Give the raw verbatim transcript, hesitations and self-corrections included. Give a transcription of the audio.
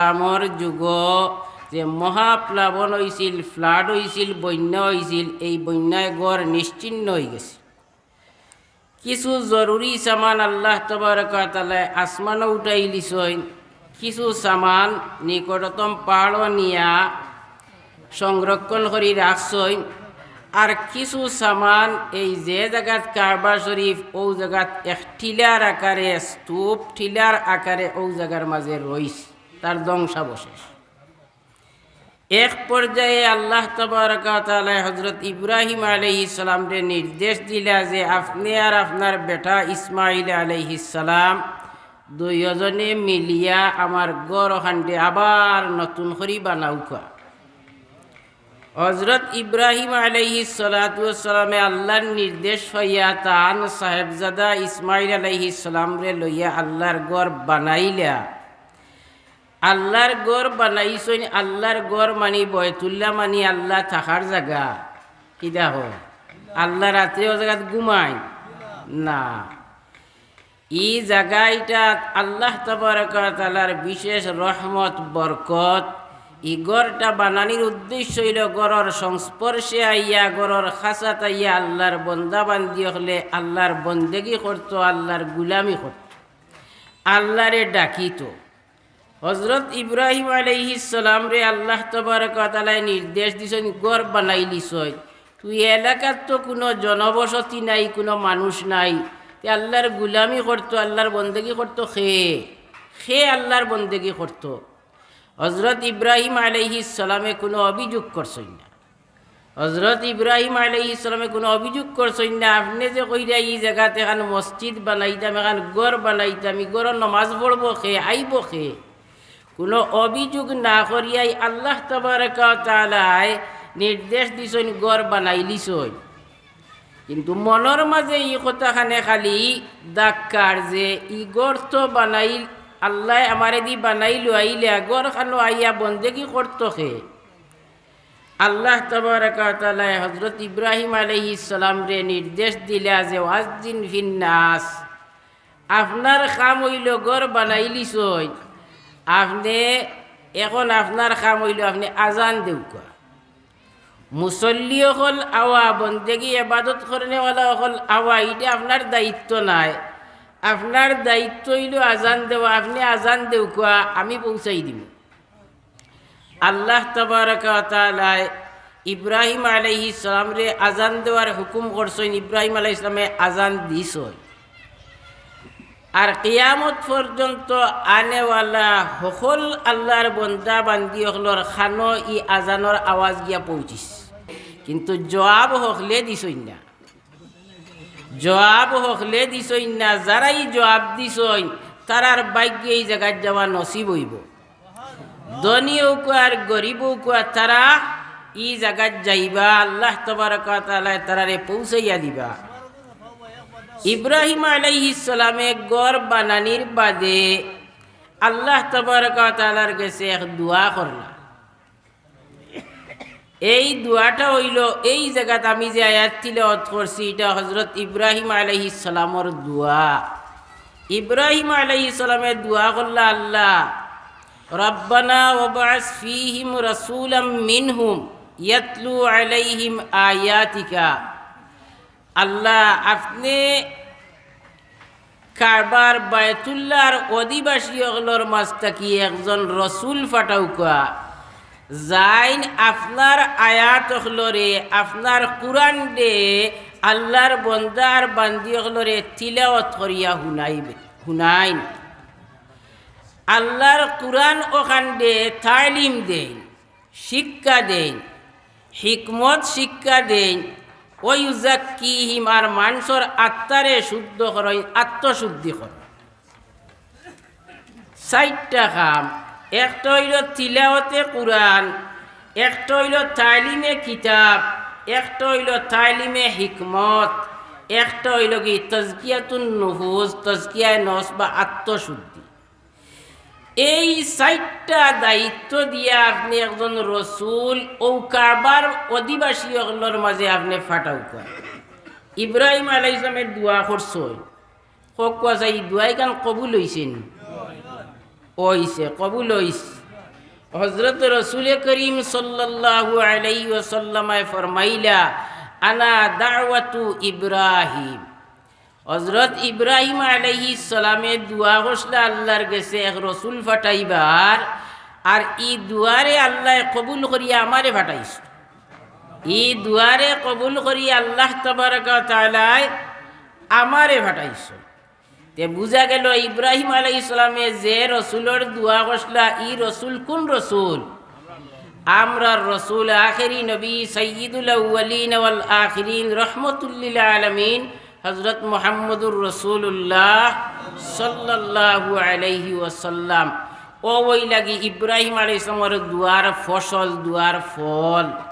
সাল্লামর যুগো যে মহাপ্লাবন অইছিল, flood অইছিল, বন্যা অইছিল, এই বন্যায় ঘর নিশ্চিহ্ন অইগেছে। কিছু জরুরি সামান আল্লাহ তাবারাকা ওয়া তাআলায় আসমানো উঠাইলিছইন, কিছু সামান নিকটতম পাহাড়ো নিয়া সংরক্ষণ করি রাখছইন। আর কিছু সামান এই যে জাগাত কাবা শরীফ, অউ জাগাত এক টিলার আকারে, স্তূপ টিলার আকারে অউ জাগার মাঝে রইছে, তার ধ্বংসাবশেষ। এক পর্যায়ে আল্লাহ তাবারাকা ওয়া তাআলায় হযরত ইব্রাহিম আলাইহিস সালামরে নির্দেশ দিলা যে, আপনে আর আপনার বেটা ইসমাইল আলাইহিস সালাম দুইওজনে মিলিয়া আমার ঘর অখানরে আবার নতুন করি বানাউক্কা। হযরত ইব্রাহিম আলাইহিস সালাতু ওয়াস সালামে আল্লাহর নির্দেশ পাইয়া তান সাহেবজাদা ইসমাইল আলাইহিস সালামরে লইয়া আল্লাহর ঘর বানাইলা। আল্লাহর ঘর বানাইছইন, আল্লাহর ঘর মানি বয়তুল্লাহ মানি আল্লাহ থাকার জাগা। কিতা কও? আল্লাহ রাত্রে অউ জাগাত ঘুমাইন না। ই জাগা ইটাত আল্লাহ তাবারাকা ওয়া তাআলার বিশেষ রহমত, বরকত। ই ঘরটা বানানির উদ্দেশ্য অইলো ঘরর সংস্পর্শে আইয়া, ঘরর খাছাত আইয়া আল্লাহর বন্দা বান্দি অকলে আল্লাহর বন্দেগি করতো, আল্লাহর গুলামি করতো, আল্লাহরে ডাকিতো। হযরত ইব্রাহিম আলাইহিস সালামরে আল্লাহ তাবারাকা ওয়া তাআলায় নির্দেশ দিছইন, ঘর বানাইলিছইন। তো ই এলাকাত তো কুনু জনবসতি নাই, কুনু মানুষ নাই। তে আল্লাহর গুলামি করতো, আল্লাহর বন্দেগি করতো কে? কে আল্লাহর বন্দেগি করতো? হযরত ইব্রাহিম আলাইহিস সালামে কুনু অভিযোগ করছইন না। হযরত ইব্রাহিম আলাইহিস সালামে কুনু অভিযোগ করছইন না, আপনে যে কইরা ই জাগাত এখান মসজিদ বানাইতাম, এখান ঘর বানাইতাম, ই ঘরো নমাজ পড়বো কে, আইবো কে? কুনু অভিযোগ না করিয়াই আল্লাহ তাবারাকা ওয়া তাআলায় নির্দেশ দিছইন, ঘর বানাইলিছইন। কিন্তু মনর মাঝে ই কথাখানে খালি দাগ কাড় যে ই ঘর তো বানাইল, আল্লায় আমারেদি বানাইলো, আইলা ঘরখানো আইয়া বন্দেগি করতো কে? আল্লাহ তাবারাকা ওয়া তাআলায় হযরত ইব্রাহিম আলাইহিস সালামরে নির্দেশ দিলা যে, "ওয়াজ্জিন ফিন নাস", আপনার কাম অইলো ঘর বানাইলিছইন, আপনে, এখন আপনার কাম অইলো আপনে আজান দেউক্কা। মুসল্লি অকল আওয়া, বন্দেগি এবাদত করনেওয়ালা অকল আওয়া, ইটা আপনার দায়িত্ব নায়। আপনার দায়িত্ব অইলো আজান দেওয়া, আপনে আজান দেউক্কা, আমি পৌঁছাই দিমু। আল্লাহ তাবারাকা ওয়া তাআলায় ইব্রাহিম আলাইহিস সালামরে আজান দেওয়ার হুকুম করছইন, ইব্রাহিম আলাইহিস সালামে আজান দিছইন। আর কিয়ামত পর্যন্ত আনেওয়ালা হকল আল্লাহর বন্দা বান্দি অকলর কানো ই আজানর আওয়াজ গিয়া পৌঁছিছে, কিন্তু জবাব হকলে দিছইন না। জবাব হকলে দিছইন না, যারাই জবাব দিছইন, তারার ভাগ্যে ই জাগাত যাওয়া নসিব অইবো। ধনী অউক্কা আর গরিব অউক্কা, তারা ই জাগাত যাইবা, আল্লাহ তাবারাকা ওয়া তাআলায় তারারে পৌঁছাইয়া দিবা। ইব্রাহিম আলাইহিস সালামে ঘর বানানির বাদে আল্লাহ তাবারাকা ওয়া তাআলার গেছে এক দোয়া করলা। এই দোয়াটা অইলো, এই জাগাত আমি যে আয়াত তিলাওয়াত করছি, ইটা হযরত ইব্রাহিম আলাইহিস সালামর দোয়া। ইব্রাহিম আলাইহিস সালামে দোয়া করলা, "আল্লাহ, রব্বানা ওয়াবআস ফীহিম রাসূলাম মিনহুম ইয়াতলু আলাইহিম আয়াতিকা।" আল্লাহ, আপনে কাবার বায়তুল্লাহর অধিবাসী অকলর মাঝ থাকি একজন রসুল পাঠাউক্কা, যাইন আপনার আয়াত অকলরে, আপনার কুরআনরে আল্লাহর বন্দা আর বান্দি অকলরে তিলাওয়াত করিয়া হুনাইবে, হুনাইন। আল্লাহর কুরআন অখানরে তালিম দেইন। শিক্ষা দেইন, হিকমত শিক্ষা দেইন, ওয়া ইউজাক্কিহিম, আর মানষর আত্মারে শুদ্ধ করইন, আত্মশুদ্ধি করইন। চাইরটা কাম, একটা অইলো তিলাওয়াতে কুরআন, একটা অইলো তালিমে কিতাব, একটা অইলো তালিমে হিকমত, একটা অইলো কি তাজকিয়াতুন নুফুস, তাজকিয়ায়ে নফস বা আত্মশুদ্ধি। এই চাইরটা দায়িত্ব দিয়া আপনে একজন রসুল অউ কাবার অধিবাসী অকলর মাঝে আপনে পাঠাউক্কা। ইব্রাহিম আলাইহিস সালামে দোয়া করছইন, কউক্কা চাই, ই দোয়াইখান কবুল অইছে নি? অইছে, কবুল অইছে। হজরত রসুলে করিম সাল্লাল্লাহু আলাইহি ওয়াসাল্লামায় ফরমাইলা, "আনা দাওয়াতু ইব্রাহিম।" হজরত ইব্রাহিম আলাইহিস সালামে দোয়া করছলা আল্লাহর গেছে এক রসুল ফাটাইবার, আর ই দোয়ারে আল্লায় কবুল করিয়া আমারে ফাটাইছইন। ই দোয়ারে কবুল করিয়া আল্লাহ তাবারাকা ওয়া তাআলায় আমারে ফাটাইছইন। তে বুঝা গেল ইব্রাহিম আলাইহিস সালামে যে রসুলর দোয়া করছলা, ই রসুল কোন রসুল? আমরার রসুল, আখেরি নবী, সাইয়্যিদুল আউয়ালিন ওয়াল আখিরিন, রহমতুল্লিল আলামিন, হজরত মুহাম্মদুর রসুলুল্লাহ সাল্লাল্লাহু আলাইহি ওয়াসাল্লাম। অউ অইলাগি ইব্রাহিম আলাইহিস সালামর দোয়ার ফসল, দোয়ার ফল।